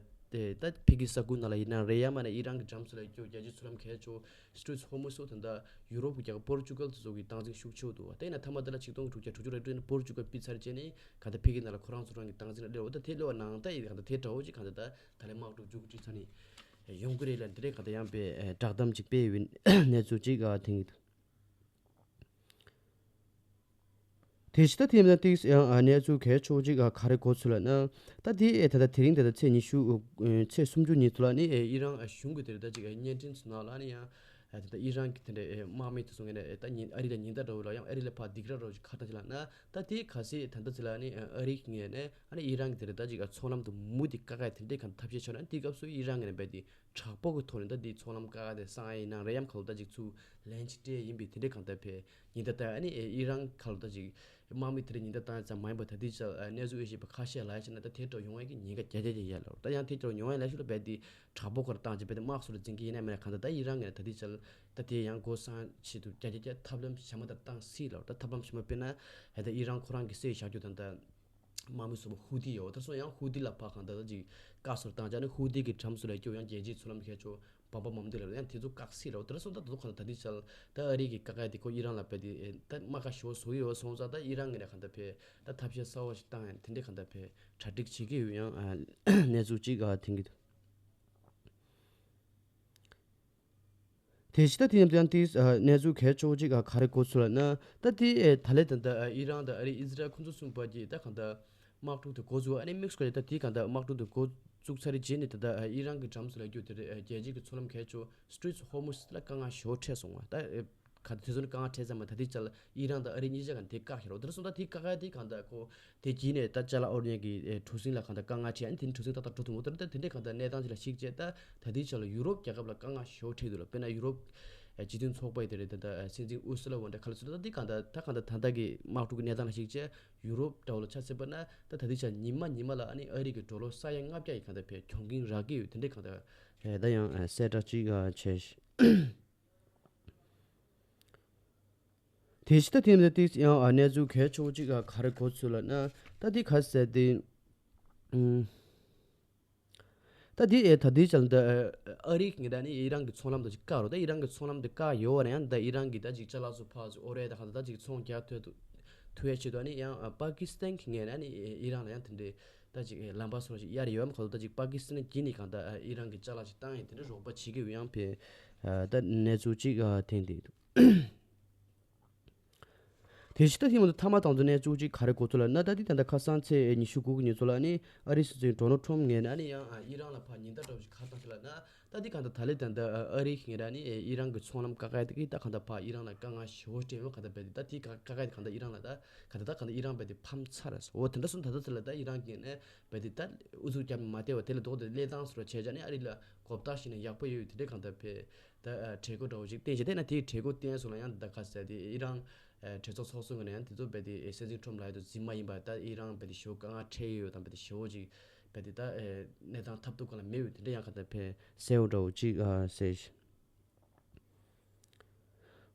དེ་ད་ཕ་གི་ས་ཁུལ་ནང་ལ་ཡིན་ན་རེད། ཡང་མིན་ན་ཨི་རན་གྱི་འགྲམ་སུ་ལ་སྐྱོད་རྒྱལ་སྤྱིའི་མཚོ་ལམ་གལ་ཆེ་བོ་Straits of Hormuz སོགས་ད་ད་ཡུ་རོབ་ཀྱི་རྒྱལ་ཁབ་པོར་ཅུ་གལ་དེ་ཚོ་གི་སྟངས་འཛིན་ཤུགས་ཆེ་བོ་འདུག་བ། དེ་ཡིན་ན་མཐའ་མ་དེ་ལ་ཆིག་སྟོང་དྲུག་བརྒྱ་དྲུག་ཅུ་རེ་དྲུག་ནས་པོར་ཅུ་གལ་ཕུད་ཚར་རྗེས་ནས་ག་ད་ཕ་གི་ནང་ལ་ཁོ་རང་ཚོ་རང་གི་སྟངས་འཛིན་ལ་སླེབས་པ། ད་དེ་སླེབས་པ་ནང་ད་ཡི་ག་ད་དེ་འདྲ་བོ་ཅིག་ག་ད་ད་ད་ལན་དམག་འཁྲུག་མཇུག་སྒྲིལ་ཚར་ནས་ཡོང་གི་རེད་ལ་འདི་རེད། ག་ད་ཡང་པའི་བསྒྲགས་གཏམ་ཅིག་སྤེལ་ཡོད་པའི་གནས་ཚུལ་ཅིག་ཐེངས། དེ་ཕྱི་ད་ཐེངས་ན་ཏིག་ཡང་གནས་ཚུལ་གལ་ཆེ་བོ་ཅིག་ག་རེ་གོ་ཚུལ་ལ་ན། ད་དེ་ཨེ་ད་ད་དེ་རིང་ད་ད་ཚེས་ཉི་ཤུ་ཚེས་སུམ་ཅུ་ཉིན་ཚུལ་ལ་ནི་ཨེ་ཨི་རན་གཞུང་གི་དེར་ད་ཅིག་བརྙན་འཕྲིན་ཚོ་ནང་ལ་ནི་ཡང་ ཨ་དེ་ད་ཨི་རན་གྱི་དེ་འདྲའི་ཨེ་དམག་མི་དེ་ཚོ་ངོས་ནས་ཨེ་ད་ཉིན་ཨ་རི་ལ་ཉེན་བརྡ་འདྲ་བོ་ལ་ཡང་ཨ་རི་ལ་ཕར་སྡིགས་ར་འདྲ་བོ་ཞིག་ཁ་བཏང་ཅིག་ལབ་ན། ད་དེ་གལ་སྲིད་ད་ལྟ་ཅིག་ལ་ནི་ཨ་རིའི་ངོས་ནས་ཨ་ནི་ཨི་རན་གྱི་དེ་འདྲ་ད་ཅིག་ཚོང་ལམ་དུ་མུ་མཐུད་བཀག་ཡ་དེ་འདྲའི་གང་ཐབས་ཤེས་བྱུང་ན། དེ་སྐབས་སུ་ཨི་རན་ངོས་ནས་རྦད་དེ་དྲག་པོ་གི་ཐོག་ནས་ད་དེ་ཚོང་ལམ་བཀག་ཡ་དེ་སང་ཡ་ཡིན་ན་རེད་ཡམ་ག་ལོ་ད་ཅིག་ཚུར་ལན་ཅིག་སྤྲད་ཡིན་པས་དེ་འདྲའི་གང་ད་ཕེ་ཉེན་བརྡ་ད་ཨ་ནི་ཨི་རན་ག་ལོ་ད་ཅིག་དམག་མི་དེ་འདྲའི་ཉེན་བརྡ་བཏང་ཡ་ཙམ་མ་ཡིན་པར་ད་དེ་ཅིག་གནས་ཚུལ་དབྱེ་ཞིབ་པ་ཁ་ཤས་ལ་ཡ་བྱས་ན་ད་དེ་འདྲ་ཡོང་ཡ་གི་ཉེན་ཁ་བརྒྱ་ཆ་བརྒྱ་ཡོད་ལ། ད་ཡང་དེ་འདྲ་ཡོང་ཡ་ལ་ཤུ་ལ་རྦད་དེ་དྲག་པོ་ག་རེ་བཏང་བྱས་རྦད་དེ་དམག་སོགས་ལ་འཛིང་གི་ཡིན་ན་མིན་ན་གང་ད་ད་ཨི་རན་ངོས་ནས་ད་དེ་ཅིག་ད་དེ་ཡང་སྒོ་སྲུང་ཆེད་དུ་བརྒྱ་ཆ་བརྒྱ་ཐབས་ལམ་ཞན་མ་ད་བཏང་སྲིད་ལ། ད་ཐབས་ལམ་ཞན་མ་དཔེར་ན་ཧེ་ད་ཨི་རན་ཁོ་རང་གི་སྲིད་བཞག་རྒྱུ་དང་ད་དམག་མི་ཚོ་ཧུ་ཏི་ཡོད། ད་སོ་ཡང་ཧུ་ཏི་ལ་ཕར་གང་ད་ད་ཅིག་བཀག་སོར་བཏང་བྱས་ནས་ཧུ་ཏི་གི་འགྲམ་ཚོ་ལ་སྐྱོ་ཡང་རྒྱལ་སྤྱིའི་ཚོང་ལམ་ཁེ་ཆོ་བམ་པ་མམ་དུ་ལ་ཡང་དེ་ཚོ་བཀག་སྲིད་ལ། ད་སོ་ད་དུ་གང་ད་དེ་ཅིག་ད་ཨ་རི་གི་བཀག་ཡ་དེ་ཁོ་ཨི་རན་ལ་རྦད་དེ་ད་དམག་ཁ་ཞོ་བཟོ་ཡོད་སོང་ཙང་ད་ཨི་རན་ངོས་ནས་གང་ད་ཕེ་ད་ཐབས་ཤེས་གསར་བ་ཞིག་བཏང་ཡང་དེ་འདྲའི་གང་ད་ཕེ་གྲ་སྒྲིག་བྱེད་ཀྱི་ཡོད་ཡང་གནས་ཚུལ་ཅིག་ཐོན་གྱི་འདུག་དེ་ཕྱི་ད་དེ་ཡང་དེ་ཡང་དེ་གནས་ཚུལ་གལ་ཆེ་བོ་ཅིག་ག་རེ་གོ་ཚུལ་ལ་ན། ད་དེ་ད་ལས་ད་ད་ཨི་རན་དང་ཨ་རི་ཨི་ཟི་རལ་ཁོང་ཚོ་གསུམ་བར་གྱི་ད་གང་ད་དམག་འཁྲུག་དེ་འགོ་བཙུགས། ཨ་ནི་དམིགས་སུ་བཀར་ད་དེ་གང་ད་དམག་འཁྲུག་དེ་འགོ་བཙུགས་ཚར་རྗེས་ནས་ད་ད་ཨི་རན་གྱི་འགྲམ་ཚོ་ལ་རྒྱུ་དེ་རེད། རྒྱལ་སྤྱིའི་གི་ཚོང་ལམ་གལ་ཆེ་Strait of Hormuz ལ་དཀའ་ངལ་ཞེ་པོ་འཕྲད་སོང་བ། ད་ག་དེ་ཚོ་ནི་དཀའ་ངལ་འཕྲད་ཙམ་མ་ད་དེ་ཅག་ལ་ཨི་རན་དང་ཨ་རི་གཉིས་ཆ་ག་དེ་བཀག་ཤར་རོ། དེ་སོང་ད་དེ་བཀག་ཡ་དེ་གང་ད་ཁོ་དེ་གྱིས་ནས་ད་ཅ་ལག་དབོར་མཁན་གྱི་ཨེ་གྲུ་གཟིངས་ལ་གང་ལྟར་དཀའ་ངལ་འཕྲད། ཨ་ནི་དེ་ནི་གྲུ་གཟིངས་ཏག་ཏག་འགྲོ་ཐུབ་མ་ཐུབ། ད་དེ་འདྲའི་གང་ལྟར་གནས་སྟངས་ཅིག་ལ་གཞིགས་བྱས་ད་ད་ལྟའི་ཆ་ལ་ཡུ་རོབ་རྒྱལ་ཁབ་ལ་དཀའ་ངལ་ཞེ་པོ་འཕྲད་འདུག་ལ། དཔེར་ན་ཡུ་རོབ་ཨེ་སྤྱི་མཐུན་ཚོགས་པ་ཡི་དེ་རེད། ད་ལྟ་ཨེ་སྲིད་འཛིན་ཨུར་སུ་ལ་ཝོན་ཌར་ཁ་ལ་ཚུད་ད་དེ་གང་ལྟར་ད་གང་ལྟར་ད་ལྟ་གི་དམག་འཁྲུག་གི་གནས་སྟངས་ལ་གཞིགས་བྱས་ཡུ་རོབ་འདྲ་བོ་ལ་ཆ་བཞག་པ་ན་ད་ད་ལྟའི་ཆ་ཉི་མ་ཉི་མ་ལ་ཨ་ནི་ཨ་རི་གི་ཌོ་ལར་ས་ཡ་ལྔ་བརྒྱ་ཡི་གང་ལྟར་ཕར་གྱོང་གུན་རག་གི་ཡོད། དེ་འདྲའི་གང་ལྟར་ཨེ་ད་ཡང་ཨེ་གསལ་བསྒྲགས་ཅིག་ཨ་བྱས་ཤིང་། དེ་ཕྱི་ད་དེ་ནས་དེ་ཡང་ཨ་གནས་ཚུལ་གལ་ཆེ་བོ་གཅིག་ཨ་ག་རེ་གོ་ཚུལ་ལབ་ན། ད་དེ་ག་ཟེར་དེ་ཨུམ། ད་དེ་ཨེ་ད་དེ་ཅང་ད་ཨ་རི་གི་ངེད་ད་ནི་ཨི་རན་གི་ཚོང་ལམ་དུ་ཅིག་བཀག་རོགས། ད་ཨི་རན་གི་ཚོང་ལམ་དུ་བཀག་ཡོད་པ་ན་ཡང་ད་ཨི་རན་གི་ད་ཅིག་ཅ་ལག་ཚོ་ཕར་ཚུར་ཨོ་རེད་ད་ག་ད་ད་ཅིག་ཚོང་རྒྱག་ཐུབ་ཐུབ་ཐུབ་ཡ་ཆེད་དུ་ཨ་ནི་ཡང་ཨ་པ་ཀི་སི་ཐན་གི་ངེད་ན་ནི་ཨི་རན་ལ་ཡང་དེ་འདྲའི་ད་ཅིག་ལམ་པ་སོགས་ཅིག་གཡར་ཡོད་མ་ག་ད་ད་ཅིག་པ་ཀི་སི་ཐན་གི་ནི་གང་ད་ཨི་རན་གི་ཅ་ལག་ཅིག་བཏང་ཡིན་དེ་འདྲ་རོགས་པ་བྱེད་ཀྱི་ཡོད་ཡང་ཕེ་ད་གནས་ཚུལ་ཅིག་ཐེངས་དེ་འདུག་དེ་ཕྱི་ད་ཐེངས་མ་དུ་ཐ་མ་དང་དུ་གནས་ཚུལ་ཅིག་ག་རེ་གོ་ཚུལ་ལ་ན། ད་དེ་ད་ལྟ་ཁ་སང་ཚེས་ཉི་ཤུ་དགུ་གི་ཉིན་ཚོ་ལ་ནི་ཨ་རིའི་སྲིད་འཛིན་ཌོ་ནལ་ཊམ་ངོས་ནས་ཨ་ནི་ཡང་ཨི་རན་ལ་ཕར་ཉེན་བརྡ་འདྲ་བོ་ཞིག་ག་རེ་བཏང་ཞིག་ལབ་ན། ད་དེ་གང་ལྟར་ད་ལན་ད་ལྟ་ཨ་རི་ངེད་རང་ནི་ཨི་རན་གྱི་ཚོང་ལམ་བཀག་ཡ་དེ་གིས་ད་གང་ལྟར་ཕར་ཨི་རན་ལ་དཀའ་ངལ་ཞེ་པོ་སྤྲད་ཡོད། གང་ལྟར་རྦད་དེ་ད་དེ་བཀག་བཀག་ཡ་དེ་གང་ལྟར་ཨི་རན་ལ་ད་གང་ལྟར་ད་གང་ལྟར་ཨི་རན་རྦད་དེ་ཕམ་ཚར་སོང་། འོ་དེ་འདྲ་སོང་ད་ལྟ་དེ་ལ་ད་ཨི་རན་གྱི་ནས་རྦད་དེ་ད་ཨུ་ཚུགས་རྒྱབ་མ་བསྡད་པ་དེ་ལ་ལྡོག་སྟེ་གླེང་སྟངས་སུ་ར་བྱས་བྱས་ནས་ཨ་རི་ལ་གོ་བརྡ་ཞིག་ནས་ཡག་པོ་ཡོད་དེ་འདྲས་གང་ལྟར་ཕེ་ད་གྲོས་འགོ་འདྲ་བོ་ཞིག་བཏིང་བྱས་དེ་ན་དེའི་གྲོས་འགོ་བཏིང་སོང་ལ་ཡང་ད་ག་ཟེར་དེ་ཨི་རན་གྲོས་ཚོགས་ཚོགས་གཙོ་ངོས་ནས་ཡང་དེ་ཚོ་རྦད་དེ་སྲིད་འཛིན་ཊམ་ལགས་ཡོད་དུ་འཛིན་མ་ཡིན་པ་ད་ཨི་རན་རྦད་དེ་ཞེ་པོ་དཀའ་ངལ་འཕྲད་ཡོད་དང་རྦད་དེ་ཞེ་པོ་ཅིག་རྦད་དེ་ད་གནས་སྟངས་ཐབས་སྡུག་གང་ལ་མེད་ཡོད་དེ་འདྲ་ཡང་ག་ད་ཕེ་གསལ་བོ་འདྲ་བོ་ཅིག་ཨ་ཟེར་ཞིང་།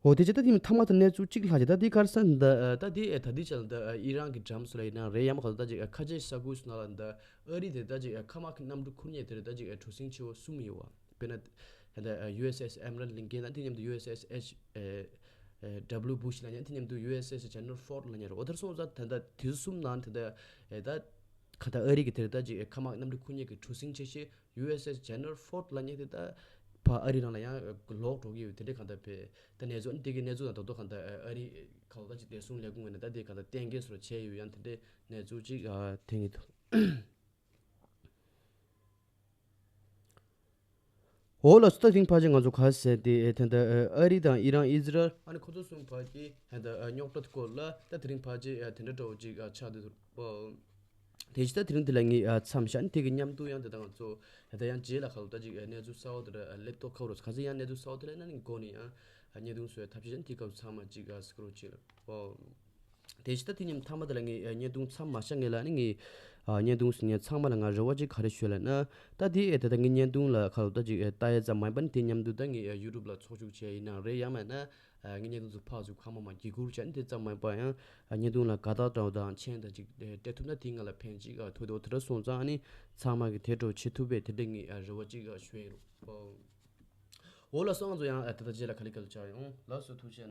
འོ་དེ་ཅི་ད་དེ་མཐའ་མ་ད་གནས་ཚུལ་གཅིག་ལྷག་ཅིག་ད་དེ་གར་ས་འདི་ད་དེ་ད་དེ་ཆ་ལ་འདི་ཨི་རན་གྱི་འགྲམ་སུ་ལ་ཡིན་ན་རེད་ཡང་མ་ག་ད་ཅིག་ཁ་ཆེ་ས་ཁུལ་སུ་ན་ལ་འདི་ཨ་རི་དེ་ད་ཅིག་མཁའ་དམག་གི་གནམ་གྲུ་ཁུར་མཁན་དེ་རེད་ད་ཅིག་གྲུ་གཟིངས་ཆེ་བོ་གསུམ་ཡོད་བ། དཔེར་ན་ད་ཡུ་ཨེས་ཨེས་ཨེམ་རན་ལིན་ཀེན་ན་དེ་མཉམ་དུ་ཡུ་ཨེས་ཨེས་ཨེཆ་ཨེ་ཨེ་ཌབ་ལིའུ་བུ་ཤི་ལ་ཉན་དེ་མཉམ་དུ་ཡུ་ཨེས་ཨེས་ཇེ་ནེ་རལ་ཕོར་ཌི་ལ་ཉན་རེད། འོ་དེར་སོང་ཙང་ད་ད་དེ་ཚོ་གསུམ་ནང་དེ་ད་ཨེ་ད་ག་ད་ཨ་རི་གི་དེ་རེད་ད་ཅིག་མཁའ་དམག་གནམ་གྲུ་ཁུར་མཁན་གྱི་གྲུ་གཟིངས་ཆེ་ཤོས་ཡུ་ཨེས་ཨེས་ཇེ་ནེ་རལ་ཕོར་ཌི་ལ་ཉན་དེ་ད་ཕ་ཨ་རི་ནང་ལ་ཡང་ལོག་འགྲོ་གི་ཡོད་དེ་འདྲའི་གང་ལྟར་ཕེ་ད་གནས་ཚུལ་ཨ་ནི་དེ་གི་གནས་ཚུལ་དང་ད་དུང་གང་ལྟར་ཨ་རི་ག་ལ་ད་ཅིག་བདེ་སྲུང་ལས་ཁུངས་ངོས་ནས་ད་དེ་གང་ལྟར་གཏན་འཁེལ་སོགས་བྱས་ཡོད་ཡང་དེ་འདྲའི་གནས་ཚུལ་ཅིག་ཐོན་གྱི་འདུག་འོ་ལགས་སོ། ད་དེ་རིང་ཕལ་ཆེར་ང་ཚོ་ག་ཟེར་དེ་ཨེ་ད་ལྟ་ཨ་རི་དང་ཨི་རན་ཨི་ཟི་རལ་ཨ་ནི་ཁོ་ཚོ་གསུམ་བར་གྱི་ད་ལྟ་རྙོག་དྲ་སྐོར་ལ་ད་དེ་རིང་ཕལ་ཆེར་དེ་འདྲ་འདྲ་བོ་ཅིག་ཆགས་འདུག་པ། དེ་ཅི་ད་དེ་རིང་འདི་ལ་ངས་མཚམས་བཞག་ནས་དེ་གི་མཉམ་དུ་ཡང་དེ་ད་ང་ཚོ་ད་ལྟ་ཡང་རྗེས་ལ་ག་ལ་ད་ཅིག་གནས་ཚུལ་གསར་བ་དེ་འདྲ་སླེབས་ཐོག་ཁ་བ་རོ་ག་ཚོད་ཡང་གནས་ཚུལ་གསར་བ་དེ་ལ་ན་ནི་མགོ་ནས་ཡང་བརྙན་ཐུང་བཟོ་བའི་ཐབས་ཤེས་བྱས་ནས་དེ་སྐབས་ཚང་མ་ཅིག་སྐུ་རོགས་བྱེད་ལ་པོ། དེ་ཅི་ད་དེ་ཉིན་མཐའ་མ་དེ་ལ་ངས་བརྙན་ཐུང་མཚམས་མ་བཞག་ངེས་ལ་ནི་ངས་བརྙན་ཐུང་ཟིན་ཉན་ཚང་མ་ལ་ང་རེ་བ་ཅིག་ག་རེ་ཞུ་ལ་ན། ད་དེ་ད་ལྟ་ངས་བརྙན་ཐུང་ལ་ཁ་ལོ་ད་ཅིག་ལྟ་ཡ་ཙམ་མ་ཡིན་པ་ནི་དེ་མཉམ་དུ་ད་ངས་ཡུ་ཊུབ་ལ་ཚོགས་ཞུགས་བྱས་ཡིན་ན་རེད་ཡང་མེད་ན། ངས་བརྙན་ཐུང་ཚོ་ཕར་ཚུར་ཁ་མ་མ་བརྒྱུད་བསྐུར་བྱས་ནས་དེ་ཙམ་མ་ཡིན་པ་ཡང་བརྙན་ཐུང་ལ་དགའ་རྟགས་འདྲ་བོ་དང་མཆན་དང་ཅིག་སྤྲད་ཐུབ་ན་དེ་ང་ལ་ཕན་ཅིག་ཐོགས་ཏེ་འོ་དེ་འདྲ་སོང་ཙང་ཨ་ནི་ཚང་མ་གི་དེ་འདྲ་བྱེད་ཐུབ་པས་དེ་འདྲ་ངས་རེ་བ་ཅིག་ཞུ་ཡིན་རོགས། འོ་ལགས་སོ་ང་ཚོ་ཡང་ད་ལྟ་རྗེས་ལ་ག་ལེ་ག་ལེ་བཅར་ཡོང་ལགས་སོ་ཐུགས་རྗེ་ཆེ།